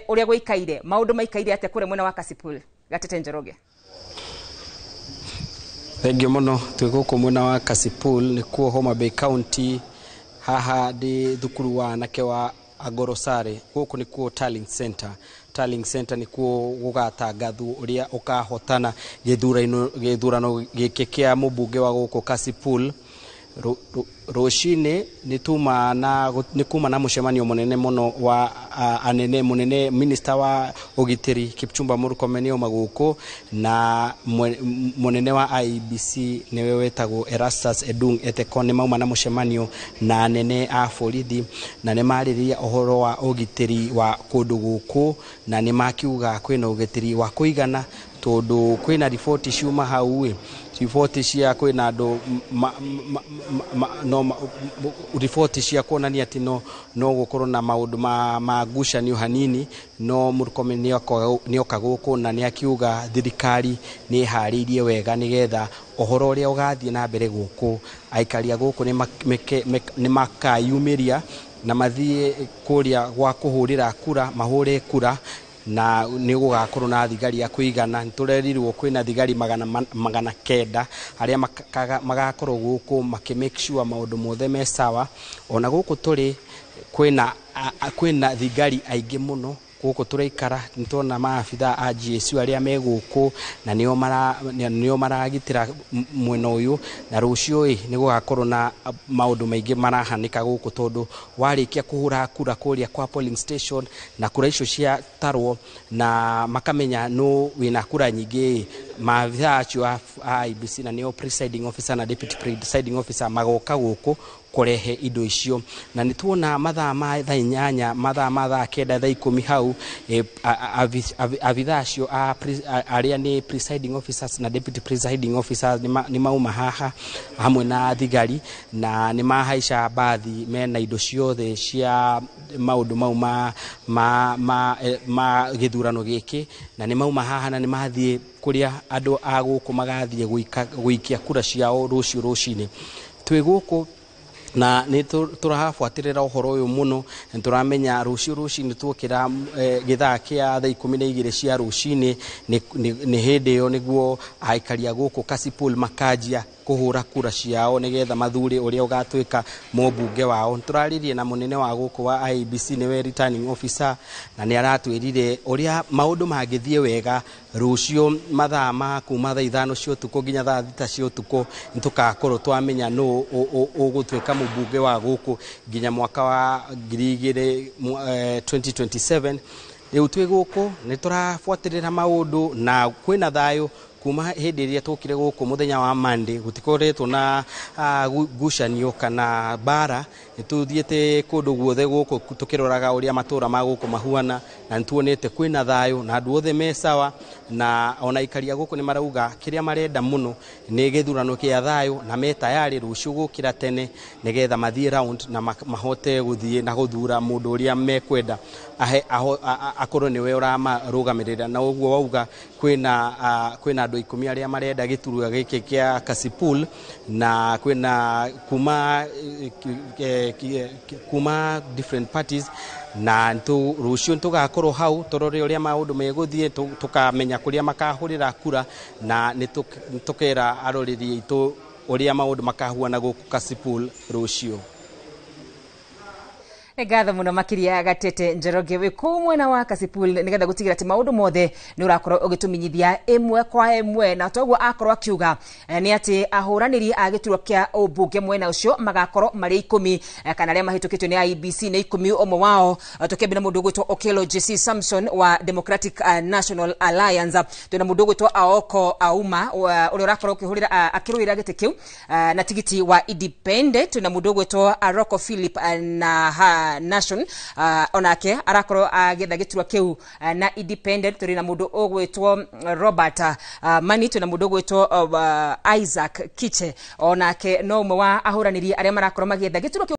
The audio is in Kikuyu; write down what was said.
Ũrĩa gũikaire, maũndũ maikaire atĩa kũrĩa mwena wa Kasipul? Gatete Njoroge. Thengiũ mũno. Twĩ gũkũ mwena wa Kasipul, nĩkuo Homa Bay County. Haha ndĩ thukuru wa anake wa Agorosare. Gũkũ nĩkuo Tallying Center. Tallying Center nĩkuo gũgatangathwo ũrĩa ũkahotana gĩthurano gĩkĩ kĩa mũmbunge wa gũkũ Kasipul. Rũcinĩ nĩ kuma na mũcemanio mũnene mũno wa anene mũnene, minister wa ũgitĩri Kipchumba Murkomen nĩauma gũkũ, na mũnene wa IEBC nĩwe wetagwo Erastus Edung Ethekon. Nĩ mauma na mũcemanio na anene a borithi, na nĩ marĩrĩria ũhoro wa ũgitĩri wa kũndũ gũkũ, na nĩ makiuga kwĩna ũgitĩri wa kũigana, tondũ kwĩna riboti ciuma hau ĩ, riboti cia kwĩna andũ no riboti cia kuonania atĩ no gũkorwo na maũndũ ma ngucanio hanini. No Murkomen nĩoka gũkũ na nĩakiuga thirikari nĩ ĩharĩirie wega nĩgetha ũhoro ũrĩa ũgathiĩ na mbere gũkũ, aikari a gũkũ nĩ makayumĩria na mathiĩ kũrĩa gwa kũhũrĩra kura, mahũre kura, na nĩ gũgakorwo na thigari a kũigana. Nĩ tũrerirwo kwĩna thigari 900 arĩa magakorwo gũkũ makĩ make sure maũndũ mothe me sawa. Ona gũkũ tũrĩ kwĩna thigari aingĩ mũno. Gũkũ tũraikara nĩ tuona maabitha a GSU arĩa me gũkũ, na nĩo maragitĩra mwena ũyũ. Na rũciũ ĩ nĩ gũgakorwo na maũndũ maingĩ marahanĩka gũkũ, tondũ warĩkia kũhũra kura kũrĩa kwa polling station na kura icio ciatarwo na makamenya nũ wĩna kura nyingĩ ĩ, maabitha acio a IEBC, na nĩo presiding officer na deputy presiding officer, magoka gũkũ kũrehe indo icio. Na nĩ tuona mathaa ma thaa 8, mathaa ma thaa 9, thaa 10 hau, abithaa acio arĩa nĩ presiding officers na deputy presiding officers nĩ mauma haha hamwe na thigari, na nĩ mahaica mbathi mena indo ciothe cia maũndũ mau ma gĩthurano gĩkĩ, na nĩ mauma haha na nĩ mathiĩ kũrĩa andũ a gũkũ magathiĩ gũikia kura ciao rũciũ rũcinĩ. Twĩ gũkũ na nĩ tũrabuatĩrĩra ũhoro ũyũ mũno. Nĩ tũramenya rũciũ rũcinĩ tuokĩra gĩthaa kĩa thaa 12 cia rũcinĩ, nĩ hĩndĩ ĩyo nĩguo aikari a gũkũ Kasipul makanjia kũhũra kura ciao nĩgetha mathure ũrĩa ũgatuĩka mũmbunge wao. Nĩ tũraririe na mũnene wa gũkũ wa IEBC, nĩwe returning officer, na nĩ aratwĩrire ũrĩa maũndũ mangĩthiĩ wega rũciũ mathaa ma kuma thaa 5 cia ũtukũ nginya thaa 6 cia ũtukũ, nĩ tũgakorwo twamenya nũ ũgũtuĩka mũmbunge wa gũkũ nginya mwaka wa ngiri igĩrĩ 2027. Rĩu twĩ gũkũ nĩ tũrabuatĩrĩra maũndũ na kwĩna thayũ. Kuma hĩndĩ ĩrĩa tũkire gũkũ mũthenya wa Monday, gũtikoretwo na ngucanio kana mbara. Nĩ tũthiĩte kũndũ guothe gũkũ tũkĩroraga ũrĩa matũra ma gũkũ mahuana, na nĩ tuonete kwĩna thayũ na andũ othe me sawa. Na ona aikari a gũkũ nĩ marauga kĩrĩa marenda mũno nĩ gĩthurano kĩa thayũ, na me tayarĩ rũciũ gũkĩra tene nĩgetha mathiĩ round na mahote gũthiĩ na gũthura mũndũ ũrĩa mekwenda akorwo nĩwe ũramarũgamĩrĩra. Na ũguo wauga kwĩna andũ 10 arĩa marenda gĩturwa gĩkĩ kĩa Kasipul, na kwĩna kuma different parties, na rũciũ tũgakorwo hau tũrore ũrĩa maũndũ megũthiĩ, tũkamenya kũrĩa makahũrĩra kura, na nĩ tũkera aroreri aitũ ũrĩa maũndũ makahuana gũkũ Kasipul rũciũ. Nĩ ngatho mũno makĩria, Gatete Njoroge, wĩ kũu mwena wa Kasipul, nĩgetha gũtigĩra atĩ maũndũ mothe nĩ ũrakorwo ũgĩtũmenyithia ĩmwe kwa ĩmwe. Na toguo akorwo akiuga nĩ atĩ ahũranĩri a gĩturwa kĩa ũmbunge mwena ũcio magakorwo marĩ 10, kana arĩa mahĩtũkĩtio nĩ IEBC nĩ 10. Ũmwe wao tũkĩambia na mũndũ ũgwĩtwo Okello JC Samson wa Democratic National Alliance. Twĩna mũndũ ũgwĩtwo Aoko Auma ũrĩa ũrakorwo ũkĩhũrĩra akĩrũĩra gĩtĩ kĩu na tigiti wa independent. Twĩna mũndũ ũgwĩtwo Aroko Philip na Nation, onake arakorwo agĩetha gĩturwa kĩu na independent. Tũrĩ na mũndũ ũgwĩtwo Robert Mani. Twĩna mũndũ ũgwĩtwo Isaac Kiche, onake no ũmwe wa ahũranĩri arĩa marakorwo magĩetha gĩturwa kĩu.